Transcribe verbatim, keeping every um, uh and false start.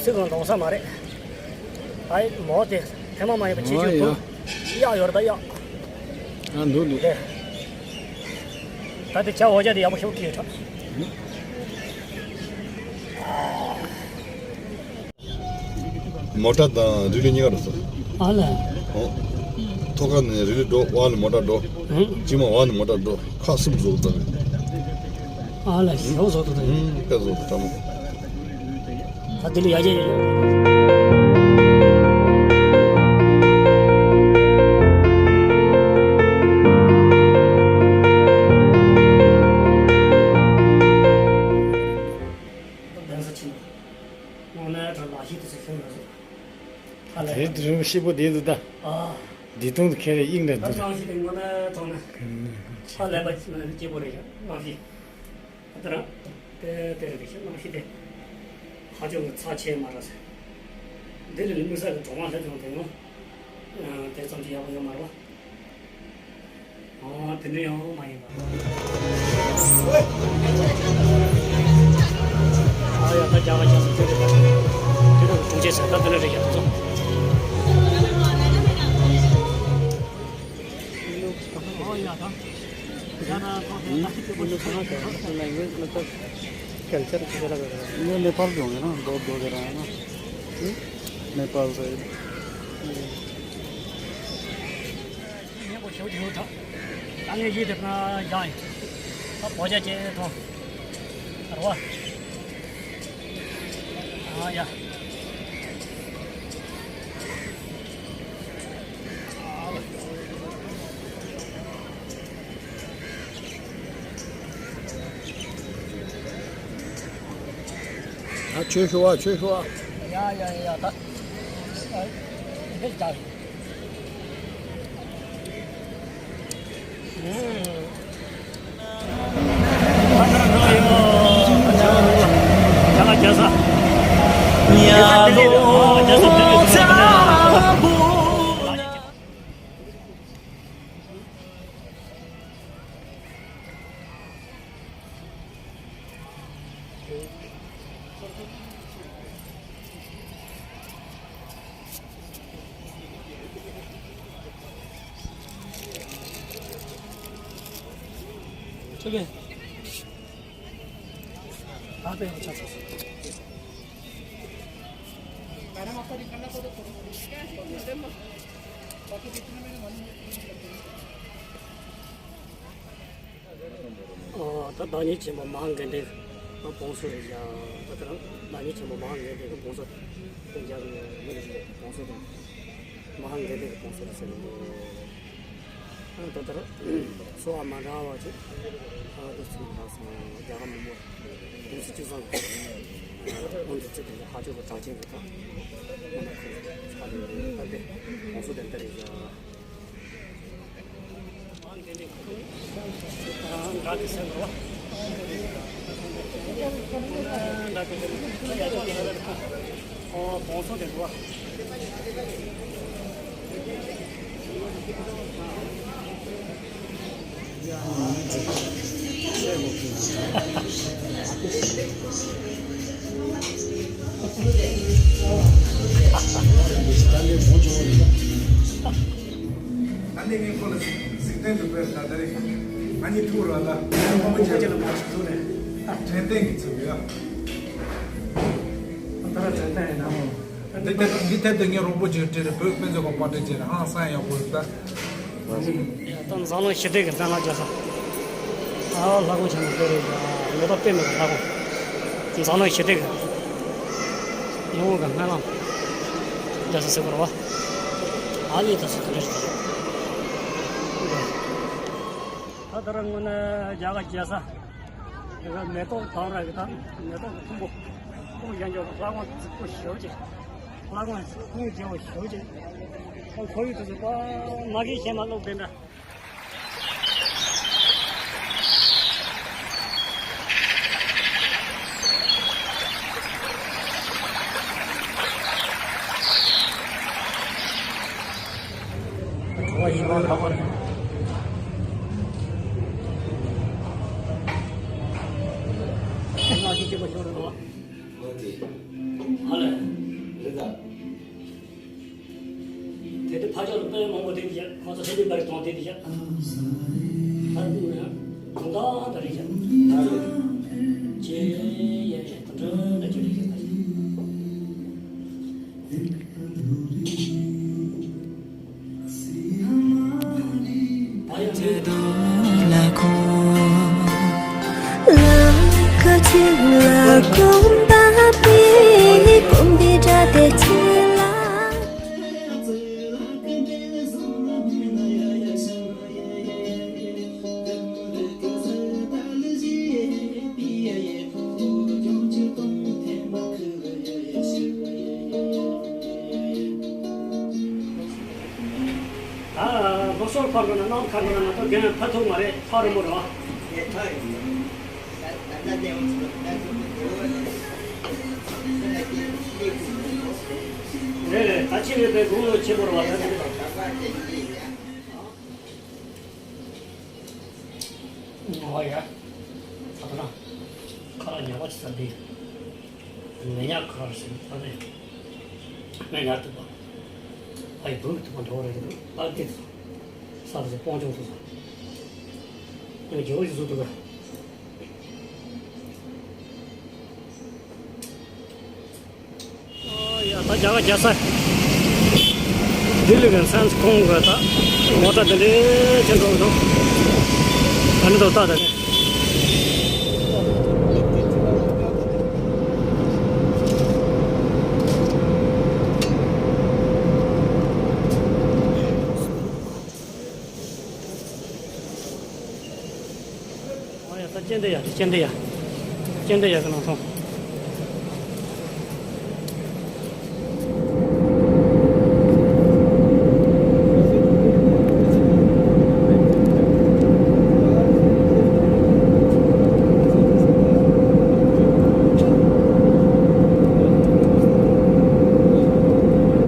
དེ་གང་གཏོང་ས་མ་རེད། ཨའི་མོ་དེ་ཐེངས་མ་མ་ཡིན་པ་ཆེ་ཆེ་འདུག་གཡག་ཡོད་རེད་ད་གཡག་ཨ་འདུག་འདུག་དེ། ད་དེ་བྱ་འོ་ཅག་དེ་ཡག་པོ་ཞིག་སྐྱེས་ཁྲག་མོ་ཊ་དང་རི་ལི་གཉིས་ཀ་རུ་སོང་། ཨ་ལས། ཨོ། ཐོག་ཁ་ནས་རི་ལི་འགྲོ། བ་ནས་མོ་ཊ་འགྲོ། ཨང་། ཅི་མ་བ་ནས་མོ་ཊ་འགྲོ། ཁག་གསུམ་བཟོ་དང་། ཨ་ལས་ཞོ་བཟོ་དང་། ཨང་། དཔེ་བཟོ་དང་། ད་དེ་ལ་ཡ་ཅེ། དེ་དུས་ཤི་པོ་དེ་འདུག་ད། ཨ། འདི་དུང་དུ་ཁྱེར་རེ་དབྱིངས་ནས་ད་འདུག་གནམ་གཤིས་དེ་དངོས་གནས་དྲང་གནས་ཧ་ལས་པ་སྐྱིད་པོ་རེད་ཤག་གནམ་གཤིས། ཨ་ད་རང་དེ་དེ་རེད་ཤག་གནམ་གཤིས་དེ་ཧ་ཅང་གི་ཚ་ཆེ་མ་རེད་ཟེར། འདི་ལས་དམིགས་བསལ་གྱི་གྲོག་མ་སླེབས་བྱུང་དེ་ཡང་དེ་ཙམ་གྱི་ཡག་པོ་ཡོད་མ་རེད་པ། ཨོ་དེ་འདྲ་ཡང་མ་ཡིན་པ། ཨ་ཡ་ད་རྒྱ་གར་རྒྱ་སེ་དེ་རེད་པ། དེ་རུ་གྲོང་ཁྱེར་ཟེར་ད་དེ་འདྲ་རེད་ཤག་ད་ཚོ། ཨོ་ཡ་ད། ये लोग कहाँ से आते हैं? ये लोग कहाँ से आते हैं? मतलब कल्चर कैसा लग रहा है? ये नेपाल के होंगे ना, बहुत दूर रहा है ना। नेपाल से। ཨ་ཆོས་ཞུ་བ་ཆོས་ཞུ་བ། ཡ་ཡ་ཡ་ད། འདི་ལྟར། ཨ་ད་བདག་ཉིད་ཆེན་པོ་མ་ཧཱ་གན་དྷའི་བང་སོ་རེད་ཡ། ད་ལྟ་བདག་ཉིད་ཆེན་པོ་མ་ཧཱ་གན་དྷའི་བང་སོ་དེ་རྒྱ་གི་མི་རེད་བང་སོ་དེ་མ་ཧཱ་གན་དྷའི་བང་སོ་རེད་ཟེར་གི་འདུག་ཨ་ད་ལྟར་གསོ་བ་མ་འདྲ་བ་ཅིག་ཨ་དེ་ཚོ་ལ་སོང་རྒྱ་གར་མི་མང་དུང་སི་གཅིག་བཟང་གི་ཨོ་འདི་ཚོ་དེ་ཧ་ཅང་གི་གྲགས་ཅན་གི་ད་ཨ་ན་ཁོ་ས་རེད་ད་དེ་བང་སོ་དེ་འདི་རེད་ཡ། ཨ་ནི་ངས་ཁོ་ལ་གཟིགས་གཟིགས་མཁན་དུ་བས་ད་ད་རེས་ང་གཉིས་ཐུག་ར་ད་ཁོང་པ་ཅན་ལ་མ་ཞིག་ཐུག་ནས་དྲན་རྟེན་གྱི་ཚུལ་ཡ། ད་ར་དྲན་རྟེན་ཡིན་ནམ། འདི་ཐད་འདི་ཐད་དུ་ངས་རོང་པོ་ཅིག་སྤྲད་རེད། བོད་དཔེ་མཛོད་ཁང་པར་སྐྲུན་བྱས་རེད། ཧང་སང་ཡག་པོ་རེད་ད། ད་འཛམ་གླིང་ཞི་བདེ་གི་མདུན་ལམ་རྒྱག་ས། ཨ་ལྷ་ཁང་ཆེན་མོ་དེ་རེད་ཡ། མེ་ཏོག་དཔེ་མེད་པའི་ལྷ་ཁང་། འཛམ་གླིང་ཞི་བདེ་གི་ཡིད་འོང་གི་སྨོན་ལམ་རྒྱག་ས་ཟེར་དགོས་རེད་བ། ཨ་ནི་ད་སུ་དེ་འདྲ་ཞིག་རེད། ད་ད་ར་དངོས་གནས་རྒྱ་གར་རྒྱལ་ས། དེ་ག་མེ་ཏོག་དང་ར་གི་ད་མེ་ཏོག་གི་ཕུང་པོ། ཕུང་ཡང་འཇོག་ལྷ་ཁང་རྫིག་པོ་ཞེ་པོ་ཅིག་ལྷ་ཁང་ཕུང་རྒྱལ་པོ་ཞེ་པོ་ཅིག་ཁོང་ཁོར་ཡུག་དེ་ཚོ་པ་མ་གིའི་ཞལ་མ་གློག་ལྡན་པ། ཨ་ལས། ཧ་ཅང་དཔེ་མང་པོ་དེ་དེ་བཞག་མ་གཏོགས་ཧེ་པི་བར་ཐེ་དེ་དེ་བཞག་ཧ་ཅང་ཡང་གང་གང་ད་རེ་བཞག་ད་རེ་ཇེ་ཡ་ཡ་དུ་འགྲོ་ད་ཇེ་རེ་བཞག་ད་ཇེ། ད་ལོ་སོར་ཕར་འགྲོ་ན་གནམ་ཁ་འགྲོ་ན་ང་ཚོ་རྒན་ཕ་ཐུག་མ་རེད། ཕ་རི་མོ་རེད་བ། རེད་རེད། ད་ཕྱི་ནས་པའི་དགུང་ལོ་ཆེན་པོ་རེད་བ། ད་ཨོ་ཡ། ད་ད་ན་ཁ་ལག་ཉོ་བ་ཅི་ཟ་འདི། མེ་ཉག་ཁ་ར་ཞིག་ད་ནས་མེ་ཉག་ཐུབ་པ། ཨ་ཡི་བུ་ཐུབ་པ་འགྲོ་རེད་འདུག་ཨ་འདི་ས་རུ་སྤོང་ཆུང་ཐུབ་པ། ཡང་རྒྱལ་བོ་ཞིག་བཟོ་ཐུབ་པ། ཨོ་ཡ། ད་རྒྱ་གར་རྒྱལ་ས་ལྡི་ལི་གི་ས་ཁོངས་གི་ད་མོ་ཊ་དེ་འདྲའི་ཅན་འགྲོ་གི་འདུག་ཨ་ནི་འདུག་ད་དེ་ནས། ཨ་ཡ། ད་ཅན་དེ་ཡ། དེ་ཅན་དེ་ཡ། ཅན་དེ་ཡ་གི་ནང་སོང་